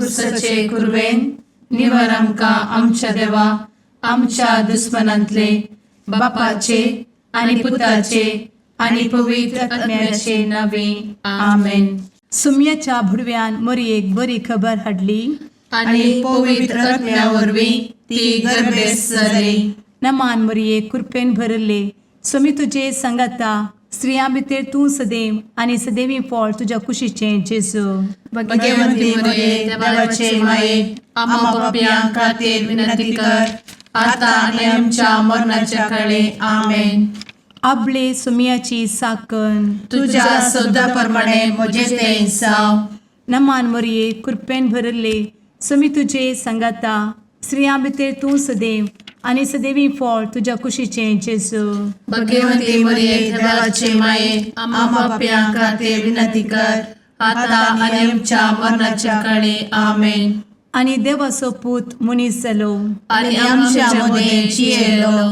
कुर्साचे कुरवेन निवर आमकां आमच्या देवा आमच्या दुस्मनांतले बापाचे आनी पुताचे आनी पवित्र आत्म्याचे नावे. आमेन. सुम्याच्या भुडव्यान मोरयेक बरी खबर हाडली. आनी पवित्र आत्म्या वरवीं ती गर्भेस्त जाली. नमान मोरये, कृपेन भरले, सुमी तुजे संगाता, स्त्रियां भितर तूं सदैव आनी सदैवी फळ तुज्या कुशीचें जेजू. भगवंती मरिये, देवाचे माये, आम्हा पापयां खातीर विनंती कर, आता आनी आमच्या मरणाच्या काळे. आमेन. आबले सुमियाची साकन. तुझ्या शब्दा प्रमाणे म्हजे ते जावं. नमान मोरये, कृपेन भरले, सुमी तुजे संगाता, स्त्रियां भितर तूं सदैव आनी सदैवी फळ तुज्या कुशीचें जेजू. भगवंती मरिये, देवाचे माये, आम्हा पापयां खातीर विनंती कर, आता आनी आमच्या मरणाच्या काळे. आमेन. आनी देवाचो पूत मनीस जालो आनी आमच्या मदें जियेलो.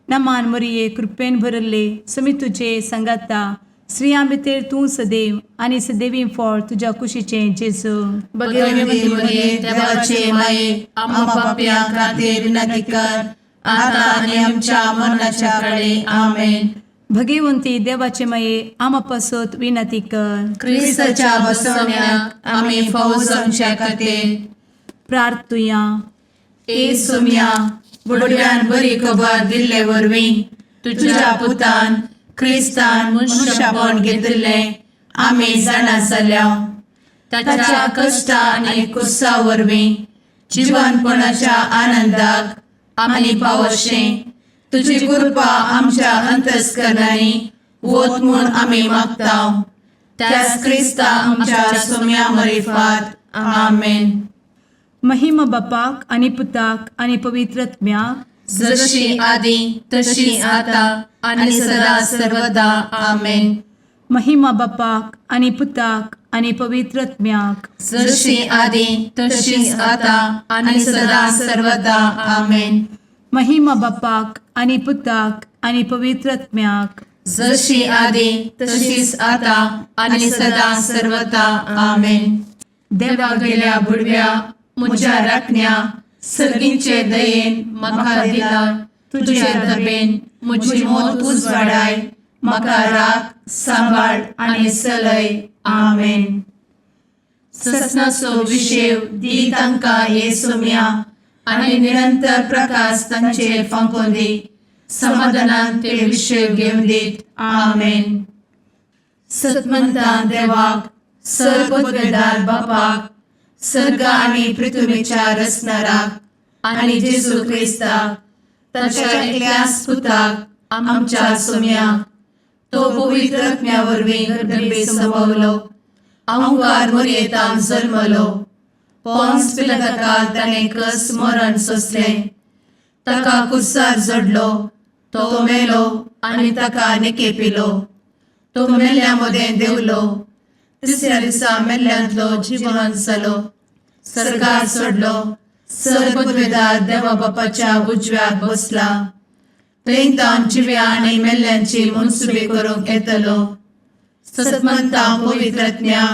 नमान मोरये, कृपेन भरले, सुमी तुजे संगाता, स्त्रियां भितर तूं सदैव आनी सदैवी फळ तुज्या कुशीचें जेजू. भगवंती मरिये, देवाचे माये, आम्हा पापयां खातीर विनंती कर, आता आनी आमच्या मरणाच्या काळे. आमेन. भगवंती देवाचे माये, आमा पासत विनंती कर. क्रिस्ताच्या बसवण्याक आमी फावो जावच्या खातीर प्रार्थुया. ए सोम्या, बुडव्यान बरी खबर दिल्ले वरवीं तुझ्या पुतान क्रिस्तान मनुष्यपण घेतिल्लें आमी जाणा जाल्या. ताच्या कश्टा आनी कुर्सा वरवीं जिवनपणाच्या आनंदाक आमी पावशें तुजी कृपा आमच्या अंतस्करणांनी वत म्हूण आमी मागता, त्याच क्रिस्ता आमच्या सोम्या मरिफात. आमेन. महिमा बापाक आनी पुताक आनी पवित्र आत्म्याक. जशी आदी तशी आता आणि सदा सर्वदा. आमेन. महिमा बापाक आनी पुताक आनी पवित्र आत्म्याक. जशी आदी तशीच आता आणि सदा सर्वदा. आमेन. महिमा बापाक आनी पुताक आनी पवित्र आत्म्याक. जशी आदी तशीच आता आणि सदा सर्वदा. आमेन. देवा गेल्या बुडव्या म्हज्या राखण्या, सर्गींचे दयेन म्हाका दिला तुझे दबेन म्हजी मोत उजवाडाय, म्हाका राख, सांबाळ आनी चलय. आमेन. ससनाचो विशेव दी तांकां हे सोम्या आनी निरंतर प्रकाश तांचेर फांकोवन दी, समाधानान ते विशेव घेवन दीत. आमेन. सतमंतान देवाक, सर्वपदवेदार बापाक, सर्ग आनी पृथ्वीच्या रचणाराक आनी जेजू क्रिस्ताक ताच्या एकल्याच पुताक आमच्या सोम्याक, तो पवित्र आत्म्या वरवीं गर्भे संभवलो, अंकार मोरयेतान जल्मलो, पोन्स पिलाताकाल ताणें कस मरण सोंसलें, ताका कुर्सार जडलो, तो मेलो आनी ताका निकेपिलो, तो मेल्ल्या मदें देंवलो, तिसऱ्या दिसा मेल्ल्यांतलो जिवन जालो, सर्गार चडलो, सर्वपदवेदार देवा बापाच्या उजव्याक बसला, थंय तावन जिव्या आनी मेल्ल्यांची मनसुबी करूंक येतलो. सतमंता पवित्र आत्म्या,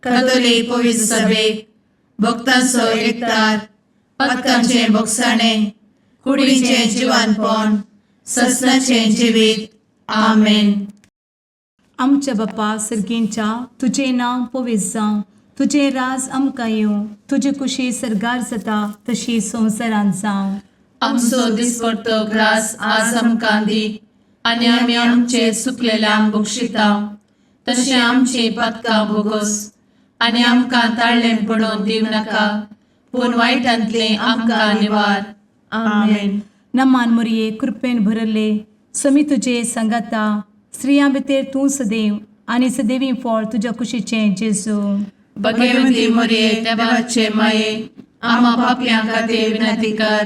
कथोलीक पवित्र सभेक, भक्तांचो एकतार, पातकांचें भोगसाणें, कुडीचें जिवानपण, ससनाचें जिवीत. आमेन. आमच्या बापा सर्गींच्या, तुजें नांव पवित्र जावं, तुजें राज आमकां येवं, तुजी कुशी सर्गार जाता तशी संवसारांत जावं. आमचो दिसपडतो ग्रास आज आमकां दी आनी आमी आमचे चुकलेल्यांक बक्षिता तशें आमची पातकां भोगोस आनी आमकां ताळ्ळें पडोवन दिवं नाका, पूण वायटांतलें आमकां निवार. आमेन. नमान मोरये, कृपेन भरले, समी तुजे संगाता, स्त्रियां भितर तूं सदैव आनी सदैवी फळ तुज्या कुशीचें जेजू. भगवती मोरये, देवाचे माये, आम्हा पापयां खातीर विनंती कर,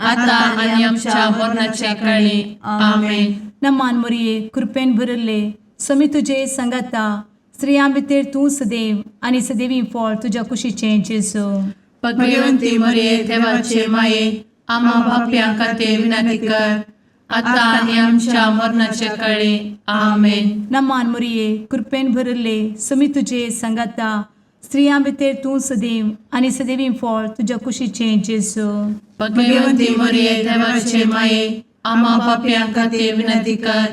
आता आनी आमच्या मरणाच्या काळी. आमेन. नमान मोरये, कृपेन भरले, समी तुजे संगाता, स्त्रियां भितर तूं सदैव आनी सदैवी फळ तुज्या कुशीचें जेजू. भगवती मोरये, देवाचे माये, आम्हा पापयां खातीर विनंती कर, आता आनी आमच्या मरणाच्या काळी. आमेन. नमान मोरये, कृपेन भरले, समी तुजे संगाता, स्त्रियां भितर तूं सदैव आनी सदैवी फळ तुज्या कुशीचें जेजू. भगवंती मरिये, देवाचे माये, आम्हा पापयां खातीर विनंती कर,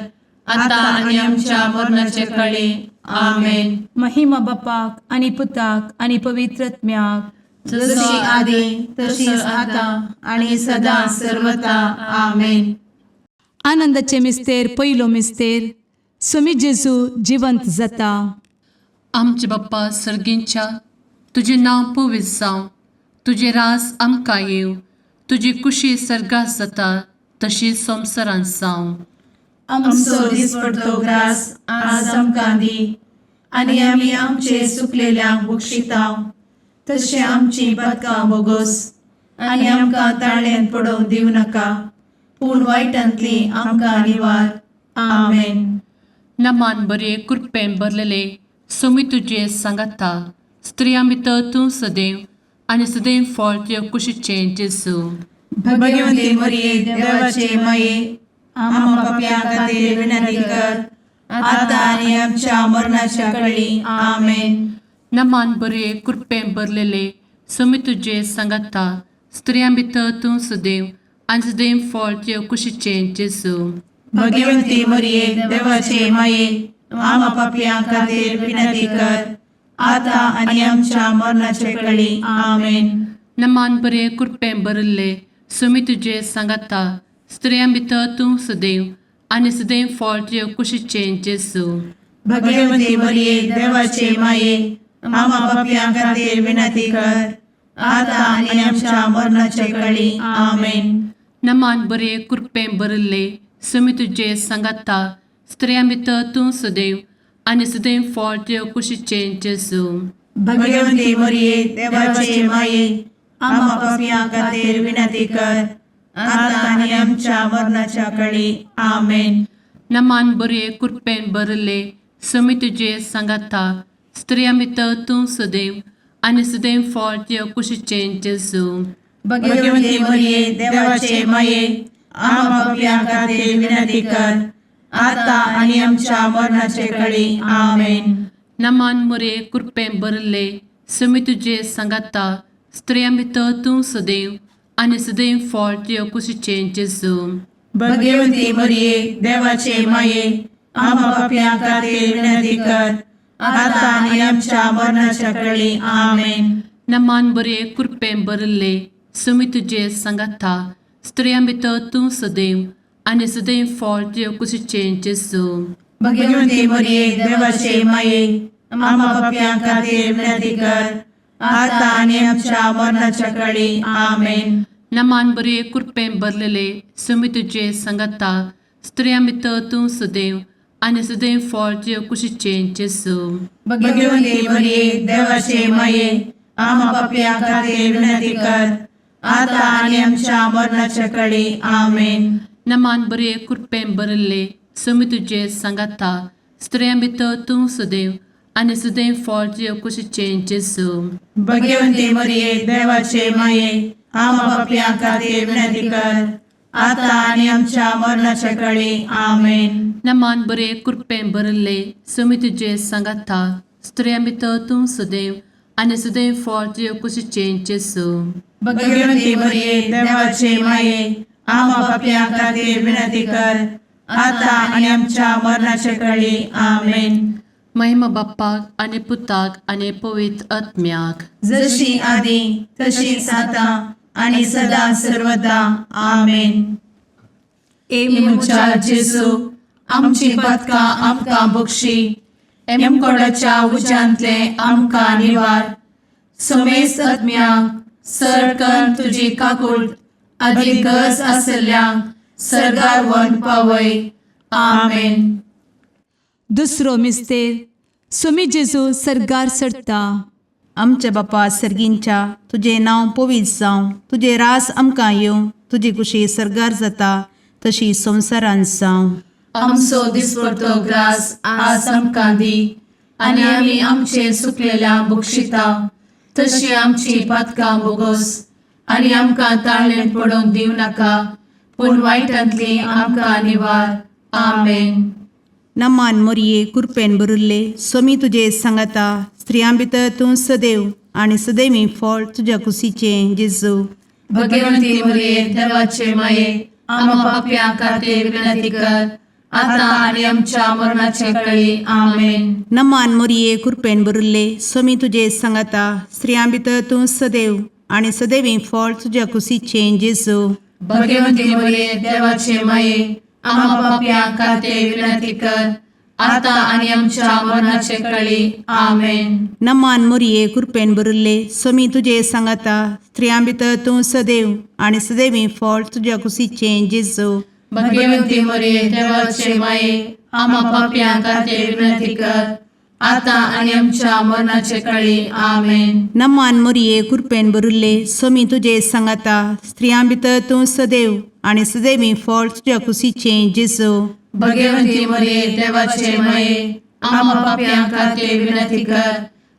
आता आनी आमच्या मरणाचे कळी. आमेन. महिमा बापाक आनी पुताक आनी पवित्र आत्म्याक. जशी आदी तशीच आता आणि सदा सर्वता. आमेन. आनंदाचे मिस्तेर, पयलो मिस्तेर, सुमी जेजू जिवंत जाता. आमचे बाप्पा सर्गींच्या, तुजें नांव पवित्र जावं, तुजें रास आमकां येवं, तुजी कुशी सर्गात जाता तशी संवसारांत जावं. आमचो दिसपडतो ग्रास आज आमकां दी आनी आमी आमचे सुकलेल्यांक बक्षितांव तशें आमची पदकां बोगोस आनी आमकां ताळ्यान पडोवंक दिवं नाका, पूण वायटांतली आमकां निवार. आमेन. नमान बरे, कृपेन भरलेले, सोमी तुजे सांगाता, स्त्रियां भितर तूं सदैव आनी सदैव फळ तुजे कुशीचें जेजू. भगवंती मरिये, देवाचे माये, आम्हा पापयां खातीर विनंती कर, आता आनी आमच्या मरणाच्या कळी. आमेन. नमान बरे, कृपेन भरलेले, सोमी तुजे सांगाता, स्त्रियां भितर तूं सदैव आनी सदैव फळ तुजे कुशीचें जेजू. भगवंती मरिये, देवाचे माये, आम्हा पापयां खातीर विनंती कर, आता आनी आमच्या मरणाचे कळी. आमेन. नमान बरे, कृपेन भरिल्ले, सुमी तुजे सांगाता, स्त्रियां भितर तूं सदैव आनी सदैव फळ तुजे कुशीचें जेजू. भगवंती मरिये, देवाचे माये, आम्हा पापयां खातीर विनंती कर, आता आनी आमच्या मरणाचे कळी. आमेन. नमान बरे, कृपेन भरिल्ले, सुमी तुजे सांगाता, स्त्रियां भितर तूं सदैव आनी सदैव फळ तुजे कुशीचें जेजू. भगवंती मरिये, देवाचे माये, आम्हा पापयां खातीर विनंती कर, आता आनी आमच्या मरणाच्या कळी. आमेन. नमान बरे, कृपेन भरिल्ले, सुमी तुजे सांगाता, स्त्रियां भितर तूं सदैव आनी सदैव फळ तुजे कुशीचें जेजू. भगवंती मरिये, देवाचे माये, आम्हा पापयां खातीर विनंती कर, आता आनी आमच्या मरणाचे कळी. आमेन. नमान मुरे, कृपेन भरिल्ले, सुमी तुजे सांगाता, स्त्रियां भितर तूं सदैव आनी सदैव फळ तुजे कुशीचें जेजू. भगवंती मरिये, देवाचे माये, आम्हा पापयां खातीर विनंती कर, आता आनी आमच्या मरणाच्या कळी. आमेन. नमान बरे, कृपेन भरिल्ले, सुमी तुजे सांगाता, स्त्रियां भितर तूं सदैव आनी सदैव फळ तुजे कुशीचें जेजू. भगवंती मरिये, देवाचे माये, आम्हा पापयां खातीर विनंती कर, आता आनी आमच्या मरणाच्या कळी. आमेन. नमान बरे, कृपेन भरलेले, सुमी तुजे सांगाता, स्त्रियां भितर तूं सदैव आनी सदैव फळ तुजे कुशीचें जेजू. भगवंती मरिये, देवाचे माये, आम्हा पापयां खातीर विनंती कर, आता आनी आमच्या मरणाच्या कळी. आमेन. नमान बरे, कृपेन भरिल्ले, सुमी तुजे सांगाता, स्त्रियां भितर तूं सदैव आनी सदैव फळ तुजे कुशीचें जेजू. भगवंती मरिये, देवाचे माये, आम्हा पापयां खातीर विनंती कर, आता आनी आमच्या मरणाच्या कळी. आमेन. नमान बरे, कृपेन भरिल्ले, सुमी तुजे सांगाता, स्त्रियां भितर तूं सदैव आनी सदैव फळ तुजे कुशीचें जेजू. भगवंती मरिये, देवाचे माये, आम्हा पापयां खातीर विनंती कर, आता आनी आमच्या मरणाच्या कळी. आमेन. महिमा बाप्पाक आनी पुताक आनी पवित्र आत्म्याक. जशी आदी तशीच आता आणि सदा सर्वदा. आमेन. ए म्हज्या जेजू, आमची पदकां आमकां बक्षी, एमकोडाच्या उज्यांतले आमकां निवार, समेस्त आत्म्यांक सरकन तुजी काकूळ आदी गरज आसल्ल्यांक सर्गार वन पावय. आमेन. दुसरो मिस्तेर, सुमी जेजू सर्गार चडता. आमच्या बापा सर्गींच्या, तुजें नांव पवित्र जावं, तुजें रास आमकां येवं, तुजी कुशी सर्गार जाता तशी संवसारांत जावं. आमचो दिसपडतो ग्रास आज आमकां दी आनी आमी आमचे सुकलेल्या बक्षिता तशी आमची पातकां बोगोस आनी आमकां ताळ्ळें पडोवंक दिवं नाका, पूण वायटांतली आमकां निवार. आमेन. नमान मोरये, कुरपेन बरुल्ले, सोमी तुजे सांगाता, स्त्रियां भितर तूं सदैव आनी सदैवी फळ तुज्या कुशीचें जेजू. भगवंती मरिये देवाचे माये, आम्हा पापयां खातीर विनंती कर, आता आनी आमच्या मरणाचे कळी. आमेन. नमान मोरये, कृपेन भरिल्ले, स्वामी तुजे सांगाता. स्त्रियां भितर तूं सदैव आनी सदैवी फळ तुज्या कुशीचें जेजू. भगवंती मरिये देवाचे माये, आम्हा पापयां खातीर विनंती कर, आता आनी आमच्या मरणाचे कळी. आमेन. नमान मोरये, कृपेन भरिल्ले, स्वामी तुजे सांगाता. स्त्रियां भितर तूं सदैव आनी सदैवी फळ तुज्या कुशीचें जेजू. भगवंती मरिये देवाचे माये, आम्हा पापयां खातीर विनंती कर, आता आनी आमच्या मरणाचे कळी. आमेन. नमान मोरये, कृपेन भरिल्ले, स्वामी तुजे सांगाता. स्त्रियां भितर तूं सदैव आनी सदैवी फळ तुज्या कुशीचें जेजू. भगवंती मरिये देवाचे माये, आम्हा पापयां खातीर विनंती कर,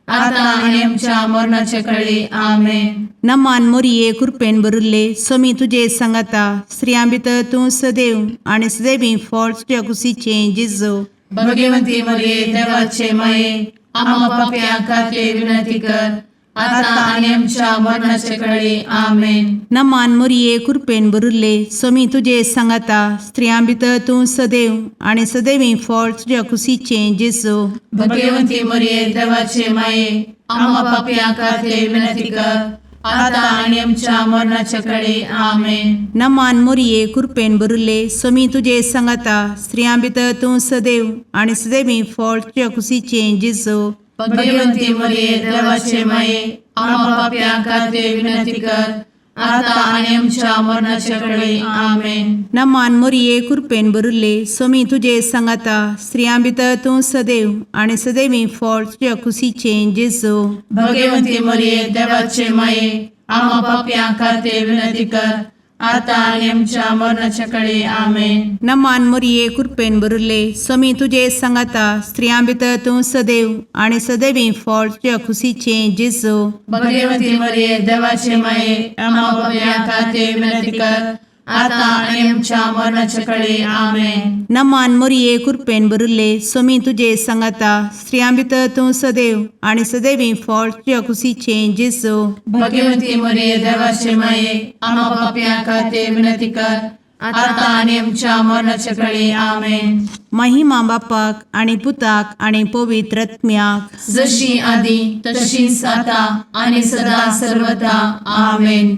आता आनी आमच्या मरणाचे कळी. आमेन. नमान मोरये, कृपेन भरिल्ले, स्वामी तुजे सांगाता. स्त्रियां भितर तूं सदैव आनी सदैवी फळ तुज्या कुशीचें जेजू. भगवंती मरिये देवाचे माये, आम्हा पापयां खातीर विनंती कर, आता आनी आमच्या मरणाचे कळी. आमेन. नमान मोरये, कृपेन भरिल्ले, स्वामी तुजे सांगाता. स्त्रियां भितर तूं सदैव आनी सदैवी फळ तुज्या कुशीचें जेजू. भगवंती मरिये देवाचे माये, आम्हा पापयां खातीर विनंती कर, आता आनी आमच्या मरणाचे कळी. आमेन. नमान मोरये, कृपेन भरिल्ले, स्वामी तुजे सांगाता. स्त्रियां भितर तूं सदैव आनी सदैवी फळ तुज्या कुशीचें जेजू. भगवंती मरिये देवाचे माये, आम्हा पापयां खातीर विनंती कर, आता आनी आमच्या मरणाचे कळी. आमेन. नमान मोरये, कृपेन भरिल्ले, स्वामी तुजे सांगाता. स्त्रियां भितर तूं सदैव आनी सदैवी फळ तुज्या कुशीचें जेजू. भगवंती मरिये देवाचे माये, आम्हा पापयां खातीर विनंती कर, आता आनी आमच्या मरणाच्या कळी. आमेन. नमान मोरये, कृपेन भरिल्ले, स्वामी तुजे सांगाता. स्त्रियां भितर तूं सदैव आनी सदैवी फळ तुज्या कुशीचें जेजू. भगवंती मरिये देवाचे माये, आम्हा पापयां खातीर विनंती कर, आता आनी आमच्या मरणाच्या कळी. आमेन. नमान मोरये, कृपेन भरिल्ले, स्वामी तुजे सांगाता. स्त्रियां भितर तूं सदैव आनी सदैवी फळ तुज्या कुशीचें जेजू. भगवंती मरिये देवाचे माये, आम्हा पापयां खातीर विनंती कर, आता आनी आमच्या मरणाच्या कळी. आमेन. महिमा बापाक आनी पुताक आनी पवित्र आत्म्याक, जशी आदी तशीच आता आनी सदा सर्वदा. आमेन.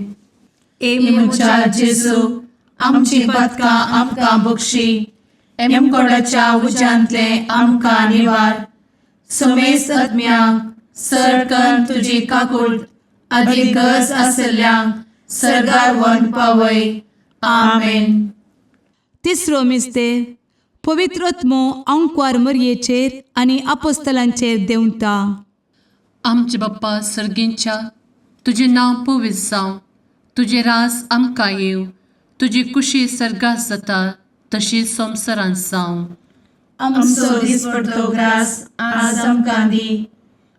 ए म्हज्या जेजू, आमची पातकां आमकां बक्षी, एमकोडाच्या उज्यांतले आमकां निवार, समेस्त आत्म्यांक सरकन तुजी काकूट आदी गरज आसल्ल्यांक सर्गार व्हरून पावय. आमेन. तिसरो मिस्तेर, पवित्र आत्मो आंकवार मरयेचेर आनी आपोस्तलांचेर देंवता. आमचे बाप्पा सर्गींच्या, तुजें नांव पवित्र जावं, तुजें राज आमकां येवं, तुजी कुशी सर्गात जाता तशी संवसारांत जावं. आमचो दिसपडतो ग्रास आज आमकां दी,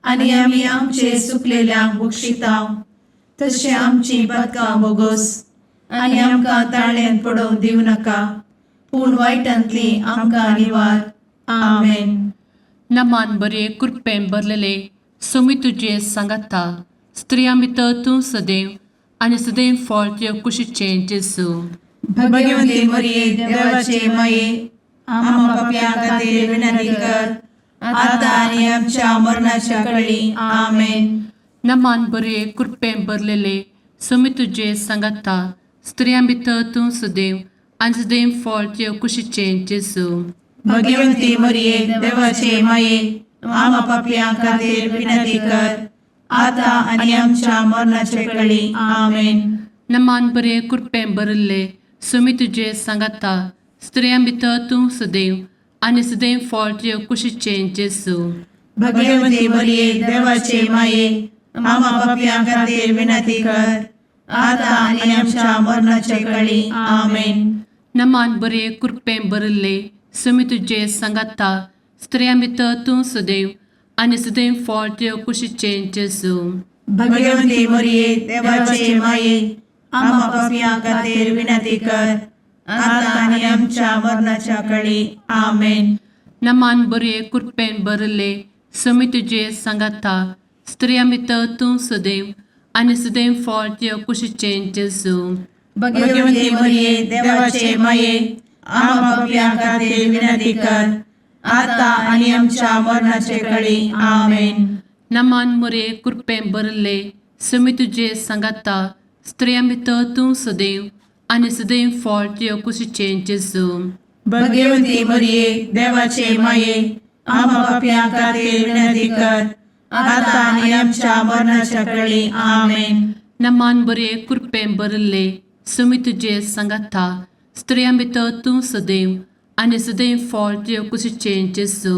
आनी आमी आमचे सुकलेल्यांक बक्षितांव, तशें आमची पातकां बोगोस, आनी आमकां ताळ्यांत पडोवंक दिवं नाका, पूण वायटांतली आमकां निवार. आमेन. नमान बरे, कृपेन भरलेले, स्वामी तुजे सांगाता. स्त्रियां भितर तूं सदैव आनी सदैव फळ तुज्या कुशीचें जेजू. भगवंती मरिये देवाचे माये, आम्हा पापयां खातीर विनंती कर, आता आनी आमच्या मरणाच्या कळी. आमेन. नमान बरे, कृपेन भरलेले, स्वामी तुजे सांगाता. स्त्रियां भितर तूं सदैव आनी सदैव फळ तुज्या कुशीचें जेजू. भगवंती मरिये देवाचे माये, आम्हा पापयां खातीर विनंती कर, आता आनी आमच्या मरणाच्या कळी. आमेन. नमान बरे, कृपेन भरिल्ले, स्वामी तुजे सांगाता. स्त्रियां भितर तूं सदैव आनी सदैव फळ तुज्या कुशीचें जेजू. भगवंती मरिये देवाचे माये, आम्हा पापयां खातीर विनंती कर, आता आनी आमच्या मरणाच्या कळी. आमेन. नमान बरे, कृपेन भरिल्ले, स्वामी तुजे सांगाता. स्त्रियां भितर तूं सदैव आनी सदैव फळ तुज्या कुशीचें जेजू. भगवंती मरिये देवाचे माये, आम्हा पापयां खातीर विनंती कर, आता आनी आमच्या मरणाच्या कळी. आमेन. नमान बरे, कृपेन भरिल्ले, समी तुजे सांगाता स्त्रियां भितर तूं सदैव आनी सदैव फळ तुज्या कुशीचें जेजू. भगवती मरिये, देवाचे माये, आम्हा पापयां खातीर विनंती कर, आता आनी आमच्या मरणाचे कळी. आमेन. नमान मुरे कृपें भरले समी तुजे सांगाता स्त्रियां भितर तूं सदैव आनी सदैव फळ तुज्या कुशीचें जेजू. भगवती मरिये, देवाचे माये, आम्हा पापयां खातीर विनंती कर, आता आनी आमच्या मरणाच्या कळी. आमेन. नमान बरे कृपें भरले समी तुजे सांगाता स्त्रियां भितर तूं सदैव आनी सदैव फळ तुज्या कुशीचें जेजू.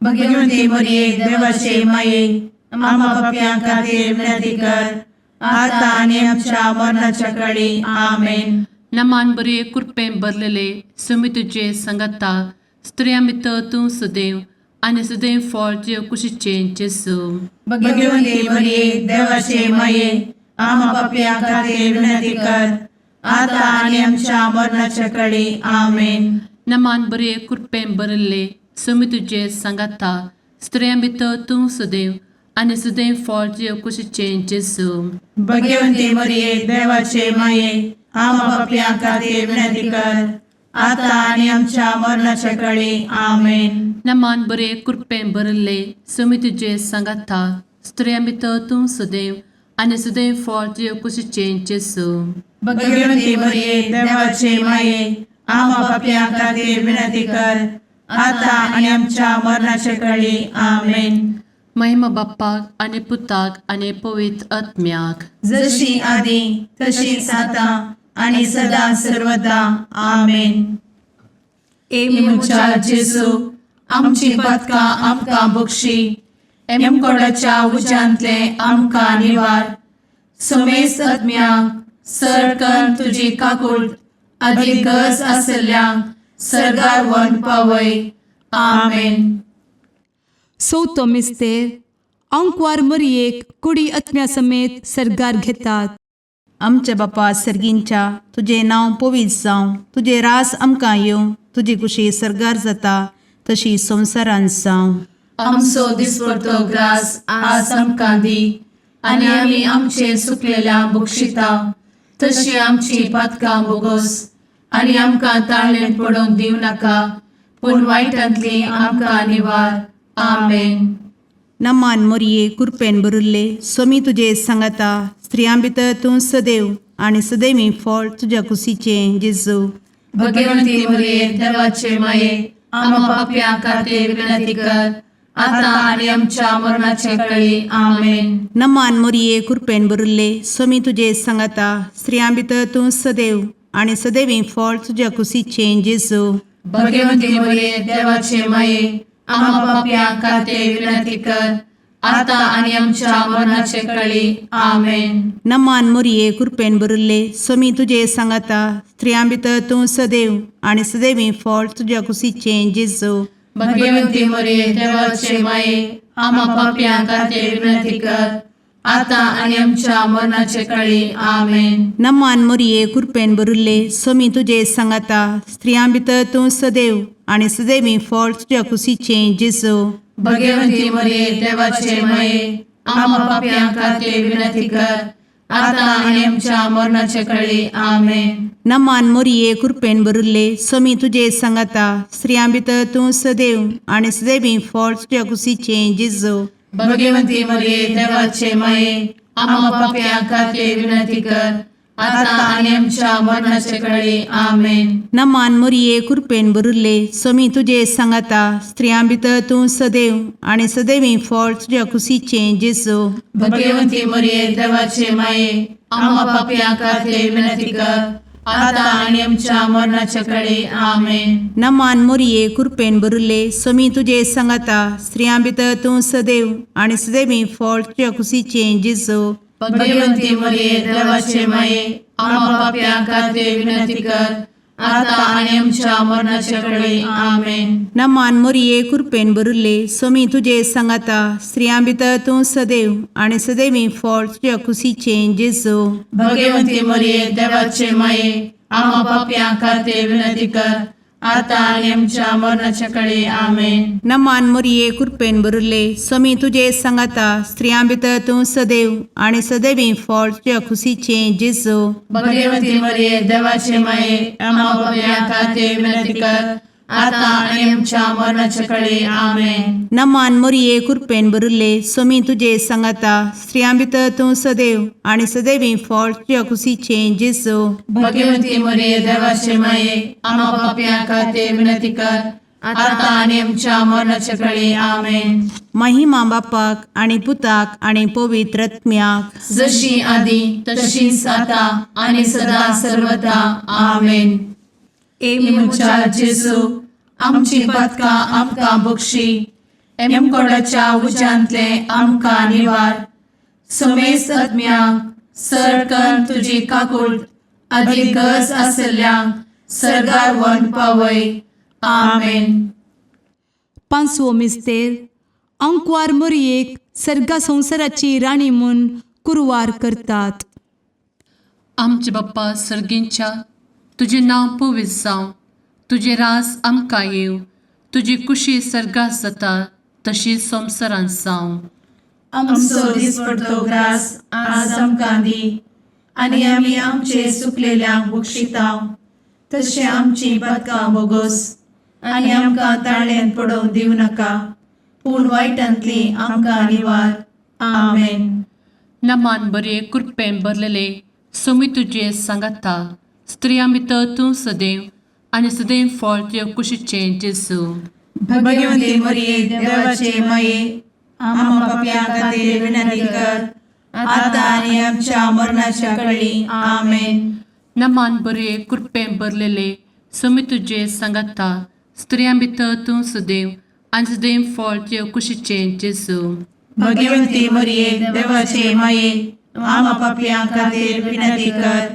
भगवती मरिये, देवाचे माये, आम्हा पापयां खातीर विनंती कर, आता आनी आमच्या मरणाच्या कळी. आमेन. नमान बरे कृपें भरलेले समी तुजे सांगाता स्त्रियां भितर तूं सदैव आनी सदैव फळ तुज्या कुशीचें जेजू. भगवती मरिये, देवाचे माये, आम्हा पापयां खातीर विनंती कर, आता आनी आमच्या मरणाच्या कळी. आमेन. नमान बरे कृपें भरले समी तुजे सांगाता स्त्रियां भितर तूं सदैव आनी सदैव फळ तुज्या कुशीचें जेजू. भगवती मरिये, देवाचे माये, आम्हा पापयां खातीर विनंती कर, आता आनी आमच्या मरणाच्या कळी. आमेन. नमान बरे कृपें भरले समी तुजे सांगाता स्त्रियां भितर तूं सदैव आनी सदैव फळ तुज्या कुशीचें जेजू. भगवती मरिये, देवाचे माये, आम्हा पापयां खातीर विनंती कर, आता आनी आमच्या मरणाच्या कळी. आमेन. महिमा बाप्पाक आनी पुताक आनी पवित्र आत्म्याक. जशी आदी तशीच आता आणि सदा सर्वदा. आमेन. ए म्हज्या जेजू, आमची पातकां आमकां बक्षी, एमकोडाच्या उज्यांतले आमकां निवार, समेस्त आत्म्यांक सरकन तुजी काकूळ आदी गरज आसल्ल्यांक सर्गार व्हरून पावय. आमेन. चवथो मिस्तेर आंकवार मरियेक कुडी आत्म्या समेत सर्गार घेतात. आमच्या बापा सर्गींच्या, तुजें नांव पवित्र जावं, तुजें रास आमकां येवं, तुजी कुशी सर्गार जाता तशी संवसारांत जावं. आमचो दिसपडतो ग्रास आज आमकां दी आनी आमी आमचे सुकलेल्या बक्षिता तशी आमची पातकां बोगोस आनी आमकां ताळणेंत पडोवंक दिवं नाका, पूण वायटांतली आमकां निवार. आमेन. नमान मोरये, कुरपेन भरिल्ले, सोमी तुजे सांगाता, स्त्रियां भितर तूं सदैव आनी सदैवी फळ तुज्या कुशीचें जेजू. भगवंती मरिये, देवाचे माये, आम्हा पापयां खातीर विनंती कर, आता आनी आमच्या मरणाचे कळी. आमेन. नमान मोरये, कुरपेन भरिल्ले, सोमी तुजे सांगाता, स्त्रियां भितर तूं सदैव आनी सदैवी फळ तुज्या कुशीचें जेजू. भगवंती मरिये, देवाचे माये, आम्हा पापयां खातीर विनंती कर, आता आनी आमच्या मरणाचे कळी. आमेन. नमान मोरये, कुरपेन भरिल्ले, सोमी तुजे सांगाता, स्त्रियां भितर तूं सदैव आनी सदैवी फळ तुज्या कुशीचें जेजू. भगवंती मरिये, देवाचे माये, आम्हा पापयां खातीर विनंती कर, आता आनी आमच्या मरणाचे कळी. आमेन. नमान मोरये, कुरपेन भरिल्ले, सोमी तुजे सांगाता, स्त्रियां भितर तूं सदैव आनी सदैवी फळ तुज्या कुशीचें जेजू. भगवंती मरिये, देवाचे माये, आम्हा पापयां खातीर विनंती कर, आता आनी आमच्या मरणाचे कळी. आमेन. नमान मोरये, कुरपेन भरिल्ले, सोमी तुजे सांगाता, स्त्रियां भितर तूं सदैव आनी सदैवी फळ तुज्या कुशीचें जेजू. भगवंती मरिये, देवाचे माये, आम्हा पापयां खातीर विनंती कर, आता आनी आमच्या मरणाचे कळी. आमेन. नमान मोरये, कुरपेन भरिल्ले, सोमी तुजे सांगाता, स्त्रियां भितर तूं सदैव आनी सदैवी फळ तुज्या कुशीचें जेजू. भगवंती मरिये, देवाचे माये, आम्हा पापयां खातीर विनंती कर, आता आनी आमच्या मरणाचे कळी. आमेन. नमान मोरये, कुरपेन भरिल्ले, सोमी तुजे सांगाता, स्त्रियां भितर तूं सदैव आनी सदैवी फळ तुज्या कुशीचें जेजू. भगवंती मरिये, देवाचे माये, आम्हा पापयां खातीर विनंती कर, आता आनी आमच्या मरणाचे कळी. आमेन. नमान मोरये, कुरपेन भरिल्ले, सोमी तुजे सांगाता, स्त्रियां भितर तूं सदैव आनी सदैवी फळ तुज्या कुशीचें जेजू. भगवंती मरिये, देवाचे माये, आम्हा पापयां खातीर विनंती कर, आतां आनी आमच्या मरणाच्या कडे आमेन. नमान मोरये, कृपेन भरिल्ले, स्वामी तुजे सांगाता. स्त्रियां भितर तूं सदैव आनी सदैवी फळ तुज्या खुशीचें जेजू. भगवती मरिये, देवाचे माये, आम्हा पापयां खातीर विनंती कर, आतां आनी आमच्या मरणाच्या कडे आमेन. नमान मोरये, कृपेन भरिल्ले, स्वामी तुजे सांगाता. स्त्रियां भितर तूं सदैव आनी सदैवी फळ तुज्या खुशीचें जेजू. भगवती मरिये, देवाचे माये, आम्हा पापयां खातीर विनंती कर, आतां आनी आमच्या मरणाच्या कडे आमेन. महिमा बापाक आनी पुताक आनी पवित्र आत्म्याक. जशी आदी तशीच आता आणि सदा सर्वदा आमेन. ए म्हज्या जेजू, आमची पदकां आमकां बक्षी, एमकोडाच्या उज्यांतले आमकां निवार, समेस्त आत्म्यांक सरकन तुजी काकूळ आदी गरज आसल्ल्यांक सरगार वन पावय. आमेन. पांचवो मिस्तेर, आंकवार मोरयेक सर्गा संवसाराची राणी म्हूण कुरवार करतात. आमचे बाप्पा सर्गींच्या, तुजें नांव पवित्र जावं, तुजें रास आमकां येवं, तुजी कुशी सर्गात जाता तशी संवसारांत जावं. आमचो दिसपडतो ग्रास आज आमकां दी, आनी आमी आमचे सुकलेल्यांक बक्षितांव, तशें आमची पदकां बोगोस, आनी आमकां ताळ्यान पडोवंक दिवं नाका, पूण वायटांतली आमकां निवार. आमेन. नमान बरे, कृपेन भरलेले, स्वामी तुजे सांगाता. स्त्रियां भितर तूं सदैव आनी सदैव फळ तुज्या कुशीचें जेजू. भगवती मरिये, देवाचे माये, आम्हा पापयां खातीर विनंती कर, आतां आनी आमच्या मरणाच्या कळी. आमेन. नमान बरे, कृपेन भरलेले, स्वामी तुजे सांगाता. स्त्रियां भितर तूं सदैव आनी सदैव फळ तुज्या कुशीचें जेजू. भगवती मरिये, देवाचे माये, आम्हा पापयां खातीर विनंती कर,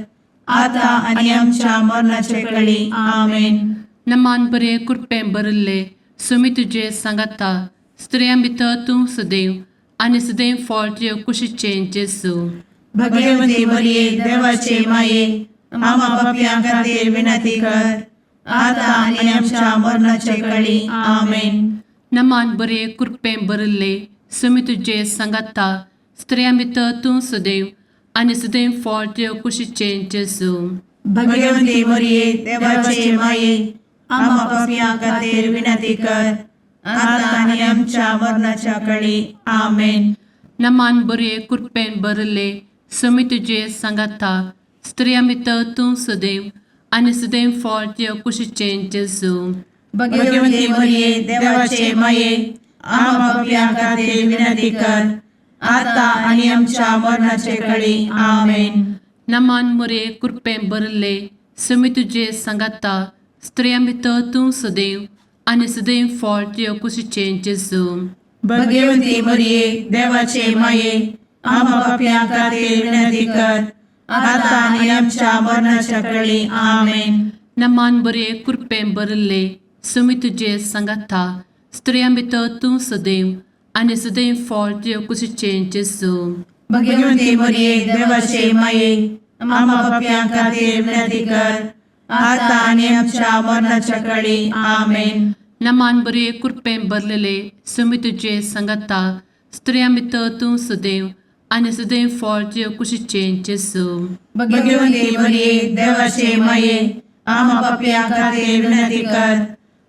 आतां आनी आमच्या मरणाचे कळी. आमेन. नमान बरे, कृपेन भरिल्ले, स्वामी तुजे सांगाता. स्त्रियां भितर तूं सदैव आनी सदैव फळ तुज्या कुशीचें जेजू. भगवती मरिये, देवाचे माये, आम्हा पापयां खातीर विनंती कर, आतां आनी आमच्या मरणाचे कळी. आमेन. नमान बरे, कृपेन भरिल्ले, स्वामी तुजे सांगाता. स्त्रियां भितर तूं सदैव आनी सदैव फळ तुज्या कुशीचें जेजू. भगवती मरिये, देवाचे माये, आम्हा पापयां खातीर विनंती कर, आतां आनी आमच्या मरणाच्या कळी. आमेन. नमान बरे, कृपेन भरिल्ले, स्वामी तुजे सांगाता. स्त्रियां भितर तूं सदैव आनी सदैव फळ तुज्या कुशीचें जेजू. भगवती मरिये, देवाचे माये, आम्हा पापयां खातीर विनंती कर, आतां आनी आमच्या मरणाचे कळी. आमेन. नमान मोरे, कृपेन भरिल्ले, स्वामी तुजे सांगाता. स्त्रियां भितर तूं सदैव आनी सदैव फळ तुज्या कुशीचें जेजू. भगवती मरिये, देवाचे माये, आम्हा पापयां खातीर विनंती कर, आतां आनी आमच्या मरणाच्या कळी. आमेन. नमान बरे, कृपेन भरिल्ले, स्वामी तुजे सांगाता. स्त्रियां भितर तूं सदैव आनी सदैव फळ तुज्या कुशीचें जेजू. भगवती मरिये, देवाचे माये, आम्हा पापयां खातीर विनंती कर, आतां आनी आमच्या मरणाच्या कळी. आमेन. नमान बरे, कृपेन भरलेले, स्वामी तुजे सांगाता. स्त्रियां भितर तूं सदैव आनी सदैव फळ तुज्या कुशीचें जेजू. भगवती मरिये, देवाचे माये, आम्हा पापयां खातीर विनंती कर,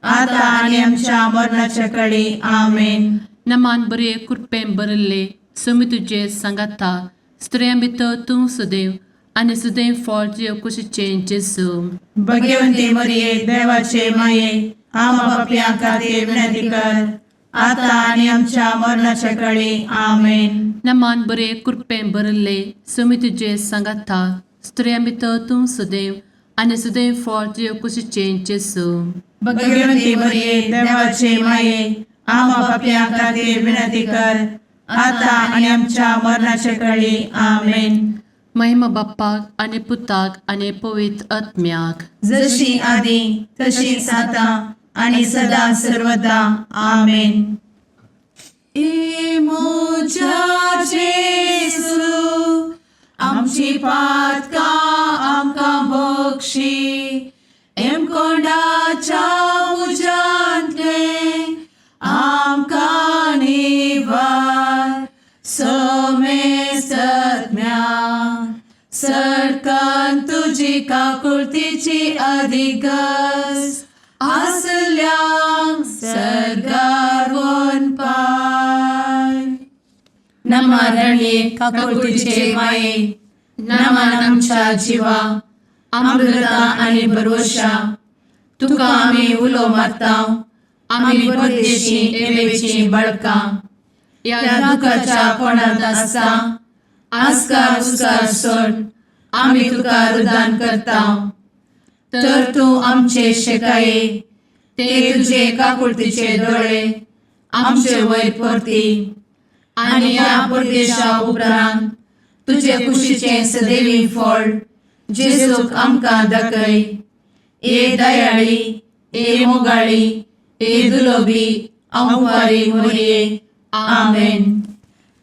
आतां आनी आमच्या मरणाच्या कळी. आमेन. नमान बरे, कृपेन भरिल्ले, स्वामी तुजे सांगाता. स्त्रियां भितर तूं सदैव आनी सदैव फळ तुज्या कुशीचें जेजू. भगवती मरिये, देवाचे माये, आम्हा पापयां खातीर विनंती कर, आतां आनी आमच्या मरणाच्या कळी. आमेन. नमान बरे, कृपेन भरिल्ले, स्वामी तुजे सांगाता. स्त्रियां भितर तूं सदैव आनी सदैव फळ तुज्या कुशीचें जेजू. भगवती मरिये, देवाचे माये, आम्हा पापयां खातीर विनंती कर, आतां आनी आमच्या मरणाच्या कळी. आमेन. महिमा बाप्पाक आनी पुताक आनी पवित्र आत्म्याक. जशी आदी तशीच आता आणि सदा सर्वदा. आमेन. ए म्हज्या जेजू, आमची पातकां आमकां बक्षी, एमकोंडाच्या तुजी काकुळतीची अधिगस आसल्यांक सर्गार पाय. नमा रणये काकुळतीचे माये, नमन आमच्या जिवा, अमृता आनी भरवशा, तुका आमी उलो मारता, आमी परदेशी एवेची बळकां ह्या दुखाच्या कोणांत आसता आस्कार उस्कार सोड आमी तुका रुदान करता, तर तूं आमचे शेकाये ते तुजे काकुळतीचे दोळे आमचे वयर परती आनी ह्या परदेशा उपरांत तुजे कुशीचें सदैवी फळ जेजूक आमकां दाखय. ए दयाळी, ए मोगाळी, ए दुलोबी अंवारी मोरये, आमेन.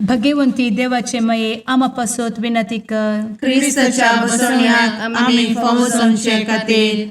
भगवंती देवाचे मये आमा पासत विनंती कर. क्रिस्ताच्या बसवण्याक आमी फावो जावचे खातीर.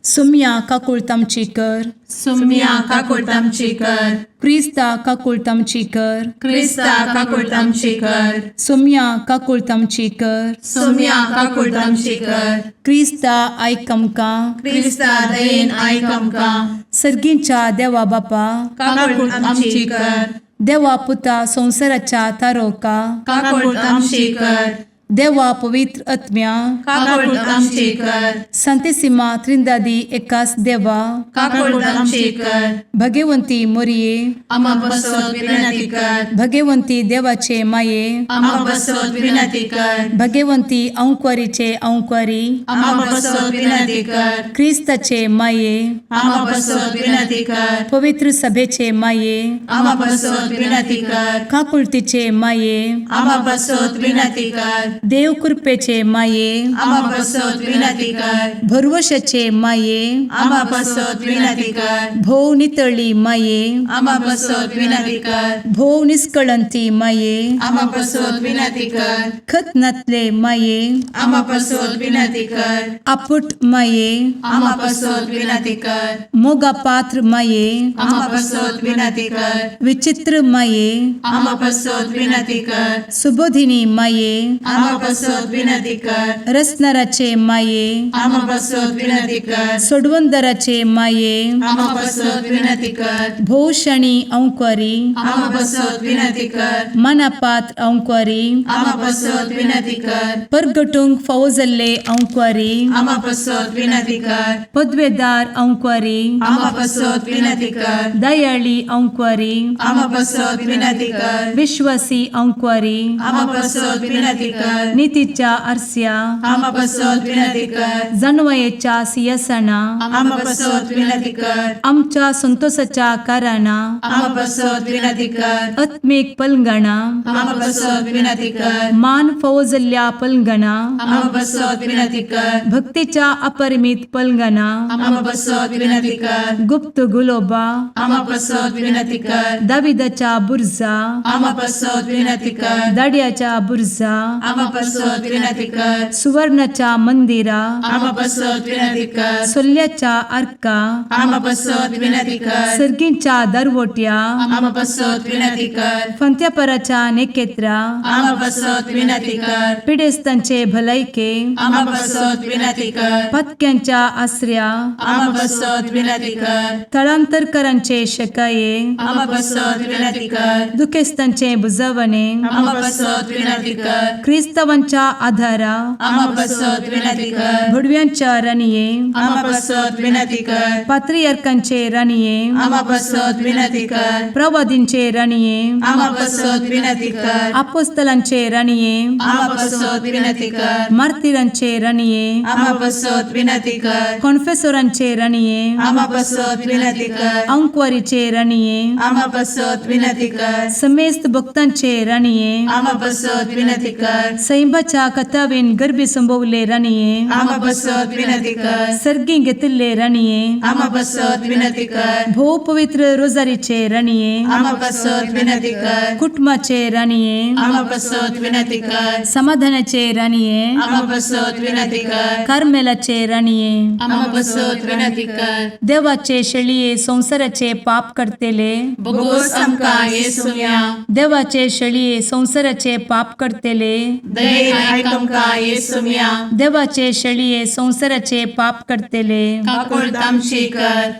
सुम्या काकुळत आमची कर. सुम्या काकुळट आमची कर. क्रिस्ता काकुळत आमची कर. क्रिस्ता काकुळट आमची कर. सुम्या काकुळत आमची कर. सुम्या काकुळट आमची कर. क्रिस्ता आयक आमकां. क्रिस्ता दयेन आयक आमकां. सर्गींच्या देवा बापा, काकुळट आमची कर. देवा पुता संवसाराच्या तारोका, काकुळट आमची कर. देवा पवित्र आत्म्या, काकुळट आमची कर. संतेसिमा त्रिंदादी एकास देवा, काकुळट आमची कर. भगवंती मोरये, आमा बसत विनंती कर. भगवंती देवाचे माये, आमा बसत विनंती कर. भगवंती अंक्वारीचे अंक्वारी, आमा बसत विनंती कर. क्रिस्ताचे माये, आमा बसत विनंती कर. पवित्र सभेचे माये, आमा बसत विनंती कर. काकुळतीचे माये, आमा बसत विनंती कर. देव कृपेचे माये, आमा बसत विनंती कर. भरवशाचे माये, आमा बसत विनंती कर. भोव नितळी माये, आमा बसत विनंती कर. भोव निस्कळंती माये, आमा बसत विनंती कर. खत नातले माये, आमा बसत विनंती कर. आपुट माये, आमा बसत विनंती कर. मोगा पात्र माये, आमा बसत विनंती कर. विचित्र माये, आमा बसत विनंती कर. सुबोधिनी माये, आमा बसत विनंती कर. रसनाराचे माये, आमा बसत विनंती कर. सोडवंदराचे माये, आमा बसत विनंती कर. भोवशणी अंक्वारी, आमा बसत विनंती कर. मनापात्र अंक्वारी, आमा बसत विनंती कर. परगटूंक फावो जाल्ले अंक्वारी, आमा बसत विनंती कर. पदवेदार अंक्वारी, आमा बसत विनंती कर. दयाळी अंक्वारी, आमा बसत विनंती कर. विश्वासी अंक्वारी, आमा बसत विनंती कर. नितीच्या आरस्या, आमा बसत विनंती कर. जानवयेच्या सियासना, आमा बसत विनंती कर. आमच्या संतोषाच्या कारणा, आमा बसत विनंती कर. आत्मीक पलंगणा, आमा बसत विनंती कर. मान फावो जाल्ल्या पलंगणा, आमा बसत विनंती कर. भक्तीच्या अपरिमित पलंगणा, आमा बसत विनंती कर. गुप्त गुलोबा, आमा बसत विनंती कर. दाविदाच्या बुर्जा, आमा बसत विनंती कर. दाड्याच्या बुर्जा, आमा बसत विनंती कर. सुवर्णाच्या मंदिरा, आमा बसत विनंती कर. सोल्ल्याच्या आर्का, आमा बसत विनंती कर. सर्गींच्या दरवट्या, आमा बसत विनंती कर. फंत्यापराच्या नेकेत्रा, आमा बसत विनंती कर. पिडेस्तांचे भलायके, आमा बसत विनंती कर. पत्क्यांच्या आसऱ्या, आमा बसत विनंती कर. थळांतरकरांचे शकाये, आमा बसत विनंती कर. दुखेस्तांचे बुजवणे, आमा बसत विनंती कर. क्रिस्तावांच्या आधारा, आमा बसत विनंती कर. भुडव्यांच्या राणये, आमा बसत विनंती कर. पात्रियार्कांचे राणये, आमा बसत विनंती कर. प्रवादींचे राणये, आमा बसत विनंती कर. आपोस्तलांचे राणये, आमा बसत विनंती कर. मार्तिरांचे राणये, आमा बसत विनंती कर. कॉन्फेसोरांचे राणये, आमा बसत विनंती कर. अंक्वारीचे राणये, आमा बसत विनंती कर. समेस्त भक्तांचे राणये, आमा बसत विनंती कर. सैंबाच्या कथावेन गर्भी संभवले राणये, आमा बसत विनंती कर. सर्गी घेतिल्ले राणये, आमा बसत विनंती कर. भोव पवित्र रोजारीचे राणये, आमा बसत विनंती कर. कुटुंबाचे राणये, आमा बसत विनंती कर. समाधानाचे राणये, आमा बसत विनंती कर. कार्मेलाचे राणये, आमा बसत विनंती कर. देवाचे शेळये संवसाराचे पाप करतेले, बोगोस आमकां येसुया. देवाचे शेळये संवसाराचे पाप करतेले, दयेन आयक आमकां येसुम्या. देवाचे शेळये संवसाराचे पाप करतले, काकुळट आमची कर.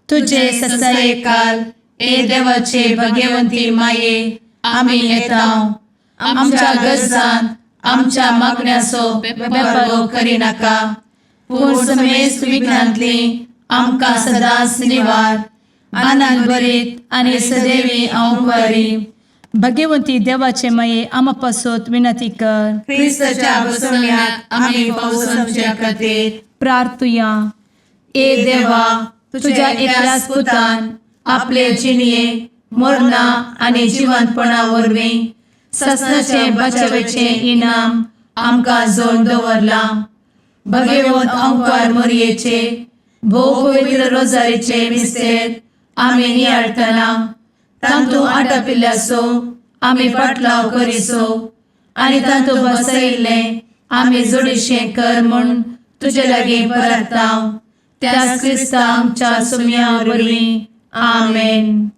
तुझे तुझे ससायेकाल ए देवाचे भगवंती माये, आमी येता. आमच्या गरजांत आमच्या मागण्याचो बेपर्वो करिनाका, पूण समेस्त विघ्नांतली आमकां सदांच निवार. आनंद भरीत आनी सदैवी अंवकारी. भगवंती देवाचे माये, आमा पासत विनंती कर. क्रिस्ताच्या बसवण्याक आमी पावसाच्या खातीर. प्रार्थुया. ए देवा, तुझ्या एकल्याच पुतान आपले जिणये मरणा आनी जिवंतपणा वरवीं ससनाचे बचावेचें इनाम आमकां जोड दवरलां. भगवंत अंकार मोरयेचे भोव पवित्र रोजारीचे मिस्तेर आमी नियाळटना तांतू आटापिल्ल्याचो आमी पाटलाव करिसो आनी तांतू बसयिल्लें आमी जोडीशें कर म्हूण तुजे लागीं परताव, त्याच क्रिस्ता आमच्या सुम्या वरवीं. आमेन.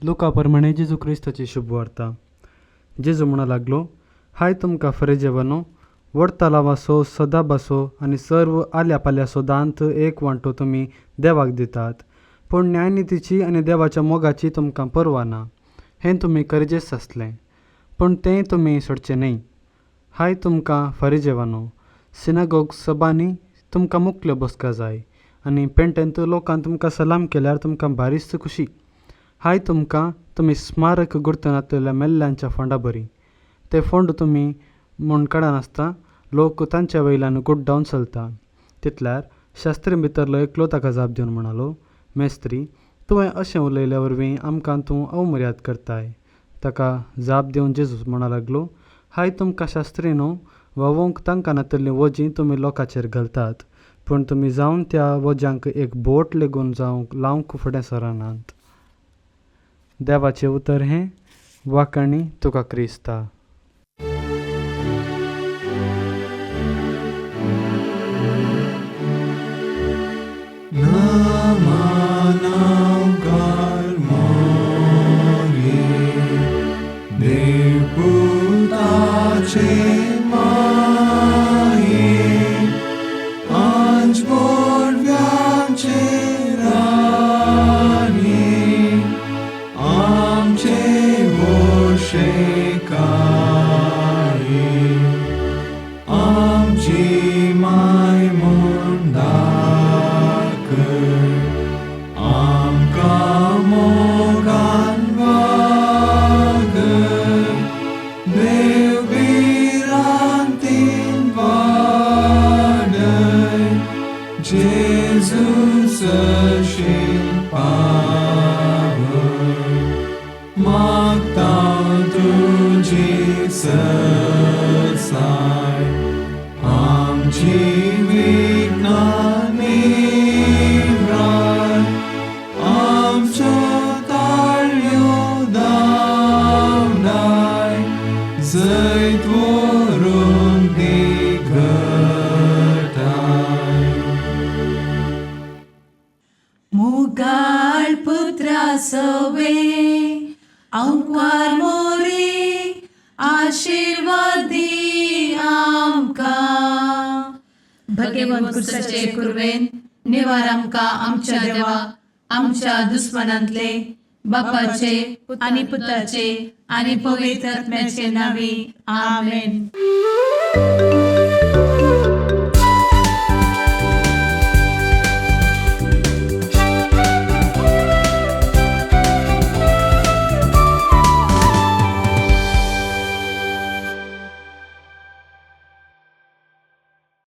लुका प्रमाणे जेजू क्रिस्ताची शुभवार्ता. जेजू म्हणूं लागलो, हाय तुमकां फरेजेवनो, वडतालावासो सदाबासो आनी सर्व आल्या पाल्यासो दांत एक वांटो तुमी देवाक दितात, पूण न्यायनितीची आनी देवाच्या मोगाची तुमकां पर्वा ना. हें तुमी करजेच आसलें, पूण तें तुमी सोडचें न्हय. हाय तुमकां फरेजेवानो, सिनागोग सभांनी तुमकां मुकल्यो बसका जाय आनी पेंटेंत लोकान तुमकां सलाम केल्यार तुमकां बारीच खुशी. हाय तुमकां, तुमी स्मारक गुर्तनांतल्या मेल्ल्यांच्या फोंडा बरी. ते फोंड तुमी म्हूण काडनासतना लोक तांच्या वयल्यान गुड्डावन चलता. तितल्यार शास्त्री भितरलो एकलो ताका जाप दिवन म्हणालो, मेस्त्री, तुवें अशें उलयल्या वरवीं आमकां तूं अवमर्याद करताय. ताका जाप दिवन जेजू म्हणूं लागलो, हाय तुमकां शास्त्री न्हू, व्हांवोंक तांकां नातल्लीं वोजीं तुमी लोकांचेर घालतात, पूण तुमी जावन त्या वोज्यांक एक बोट लेगून जावंक लावंक फुडें सरनात. देवाचें उतर हें. वाखाणी तुका क्रिस्ता. मुगाळ पुत्रा सवे अंकवार मोरी, आशिर्वादी आमकां. भगवंत भगवंत कुरवेन निवार आमकां आमच्या देवा, आमच्या दुस्मनांतले. बापाचे आनी पुताचे आनी पवित्र आत्म्याचे नावी. आमेन. आमेन.